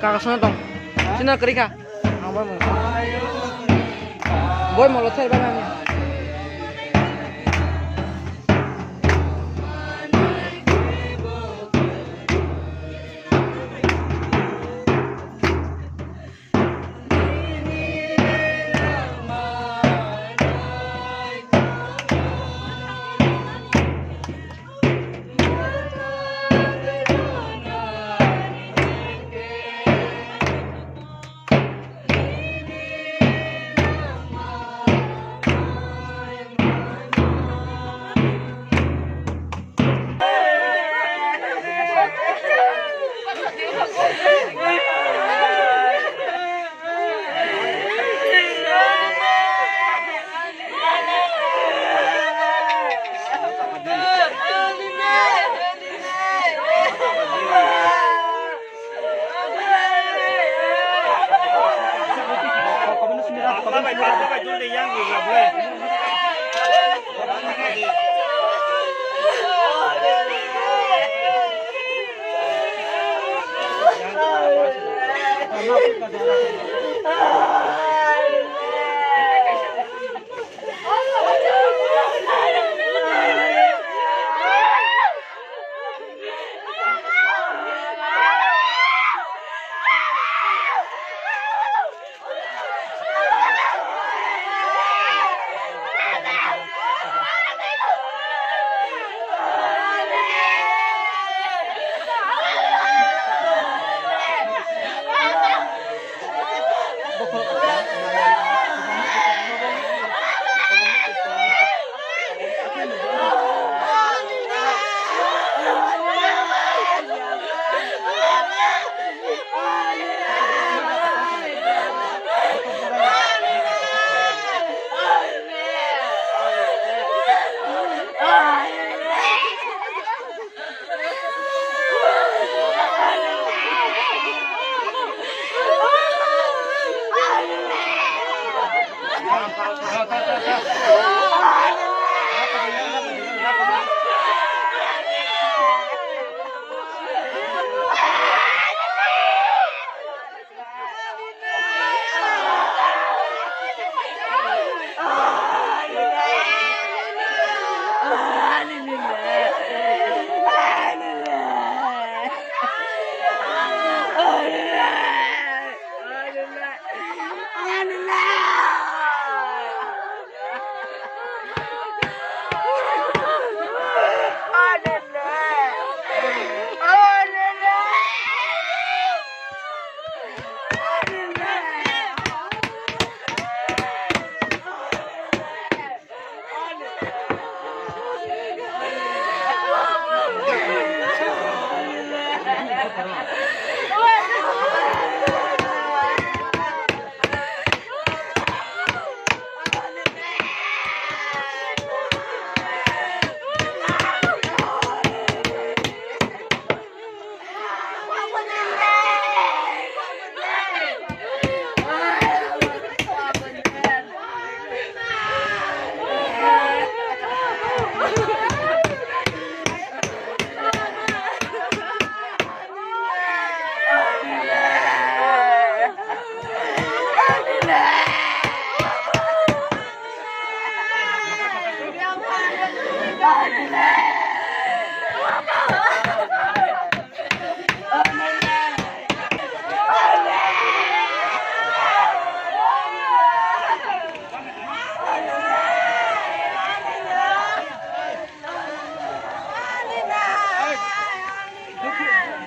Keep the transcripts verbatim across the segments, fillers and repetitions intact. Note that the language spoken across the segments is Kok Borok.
Kaka sona tong. Sina kari kha. Ang bai molo. Bai molo thai bai nani.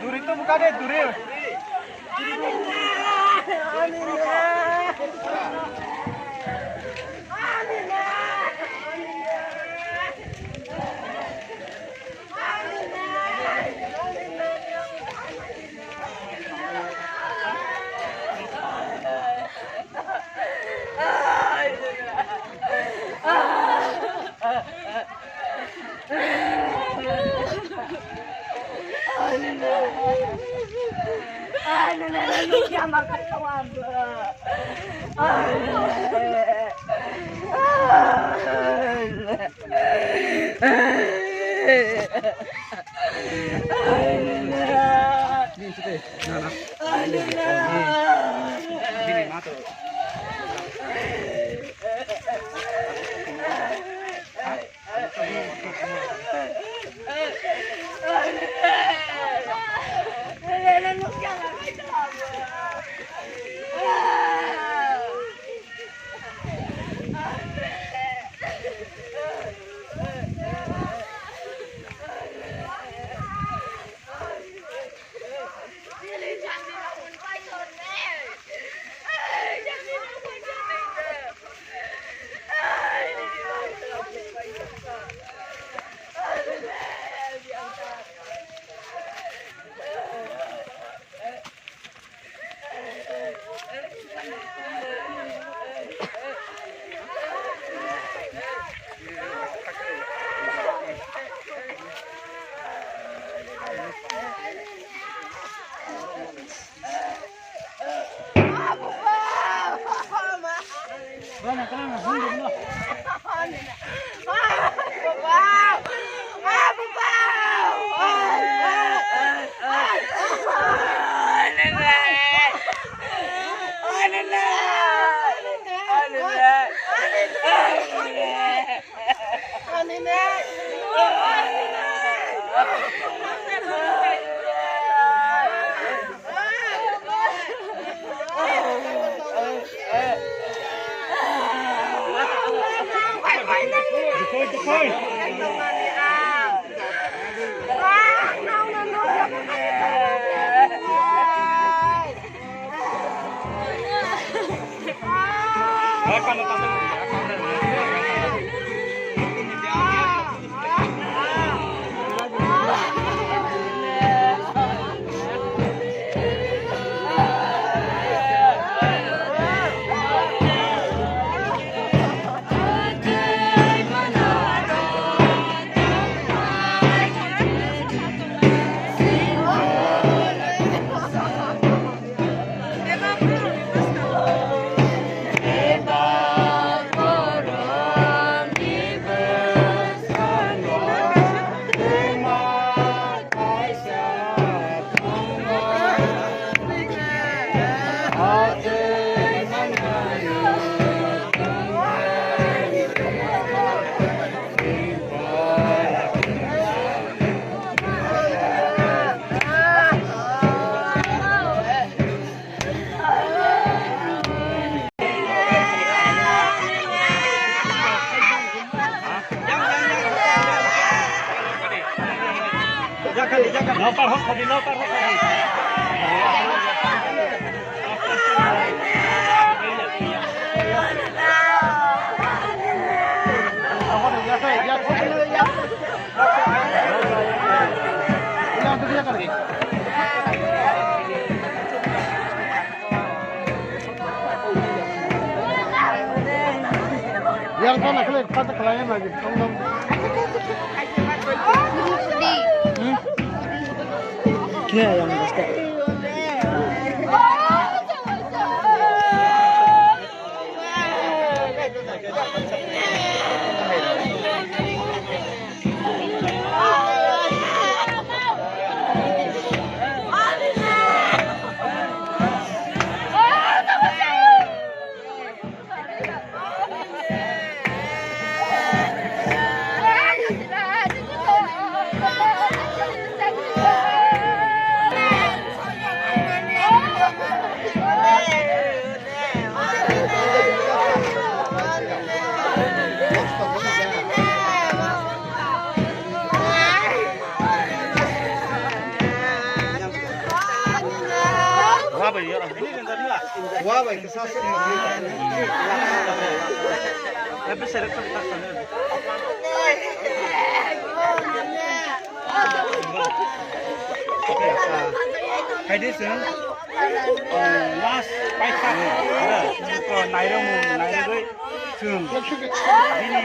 Duri to buka de, duri. Yang sana kali kata kelayan lagi. Tong tong. Hmm? Kaya yang basta. Wa bai, kisa se. Hai de, sir. Last paisa, nairok, nairok, chwng. Bini,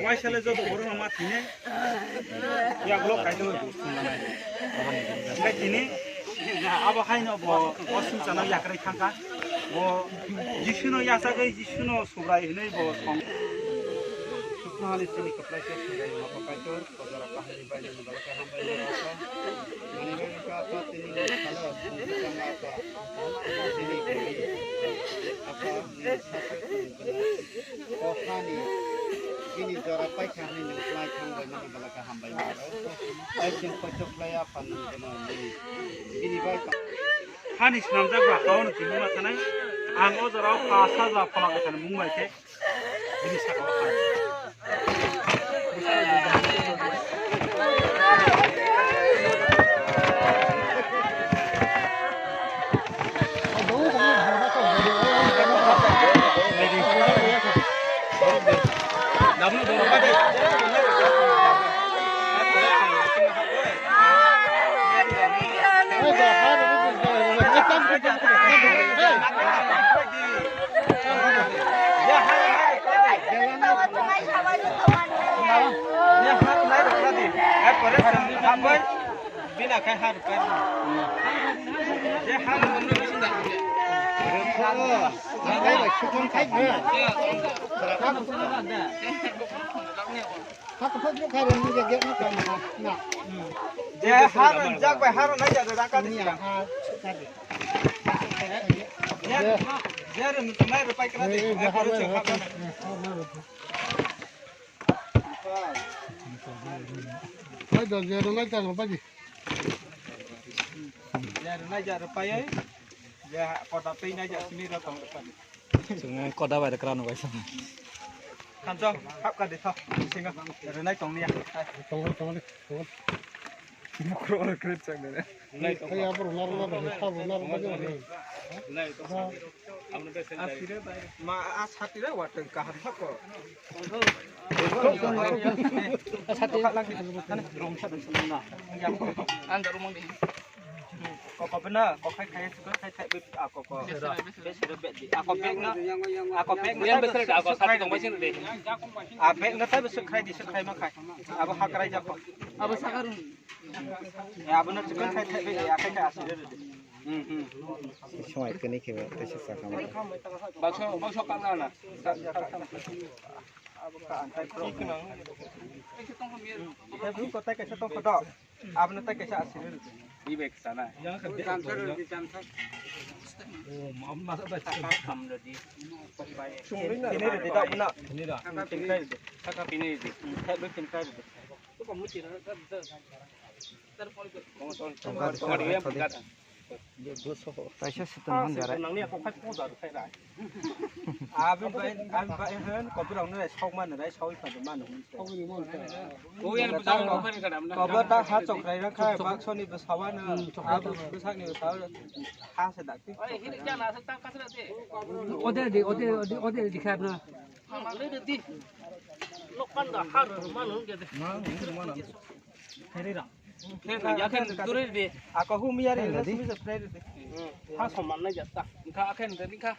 Waisale joto borok rok ma thwinai. Yagulo kaitor bo thwnglanai. Hingke tini abo haino bo o sumsano yakrai thangkha. Bo Jisuno yachagwi Jisuno Subrai hinwi bo song. Suknohani chini kwplaisa Subrai ma bo kaitor, o jora kaham ni bai nini borok kaham bai nini borok. Mani bai ka apa tini ni kalo song kama apa. Tini kali apa ni sasa tini kena. O hani, bini jora paikha hinwi nwng klai thang bai mani bwlai kaham bai mano. Ai chwng poito khlai ya phan nwng gwnang nini. Bini bai ka- Hani swnamjak ba hao no tini ma thanai. Ang o jora o pash hajar phola kwthani mung bai khe bini saka o khlai. Bina khai ha rupai. Je ha rupai. Rupai bai sukun khai. Hak hak khai ran ni je na kam na. Je ha ran jak bai ha ran nai ja da ka ni. Ha. Je je ran ni mai rupai kra de. Hai do je ran nai ta rupai. Ya, rwnai ja rwpai, ya, koda twi nai ja simi rw tong rwpai. Chwng koda bai rwkra no bai sama. Khanjo, hap ka de tho, singa, rwnai tong niya. Tong tong tong. Mukro oro kre chang de. Rwnai tong. Ai abro nar nar, abro nar nar. Rwnai tong. Ma a sati re wa tong kaham thako. Koko bena, kok khai khai sukha khai khai bit, a koko. Besere bit di. Ako bag na, ako bag na. Yang besere ako sati tong bai sini de. A bag na tai besuk khai di, suk khai ma khai. Abo hakrai jako. Abo sakarung. Ya, abo na chikon khai khai bit, ya khai khai asire de. Hmm, hmm. Sumai kene ke ba, tesa sakama. Bakso, bakso kang na na. Abo ka antai pro. Abo ko tai kaisa tong kodo. Abo na tai kaisa asire de. Bibek sana. Transfer di transfer. Oh, mam masa da. Kam lo di. Ini de da na. Ini da. Saka pini de. Saka pini de. Saka pini de. Kaisa siton man jara. Nangni ako khai puja khai ra. Abi bai, abi bai hen, kopi rong nai sok man rai, sok man man. Kobo ta ha chok rai ra khai, bak soni bo sawa na, abi bo sak ni bo sawa, ha se dak. Ode di, ode, ode, ode di khai na. Lokan da ha ro man hung ke de. Pheri ra. Pheri ra, ya khen duri de. Ako hum yari na simi se pheri de. Ha soman na jata. Kha khen de kha.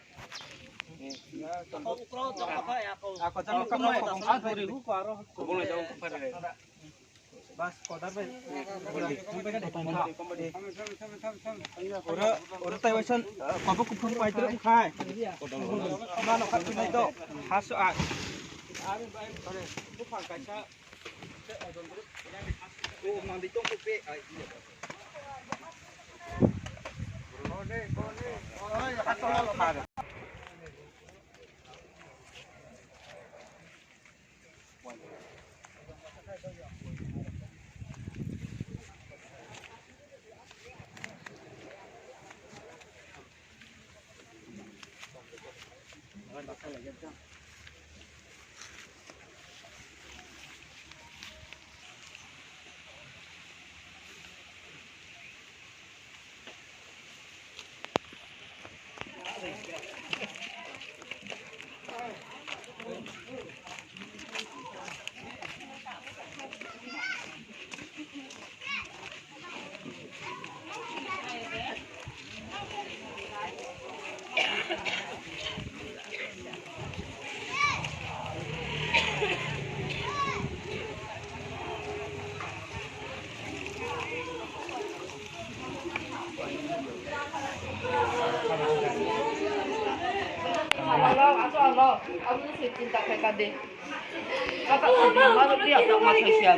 Ako jang kam ko. A duri hu ko aro. Ko bona jang ko pheri re. Bas koda be. Ora ora tai wasan kobo kuphung pai drum khai. Mano khat nai do. Hasu a. Buphang kaisa. Abo se chinta khai ka de. Kata kata ma ro dia ta ma khai siya.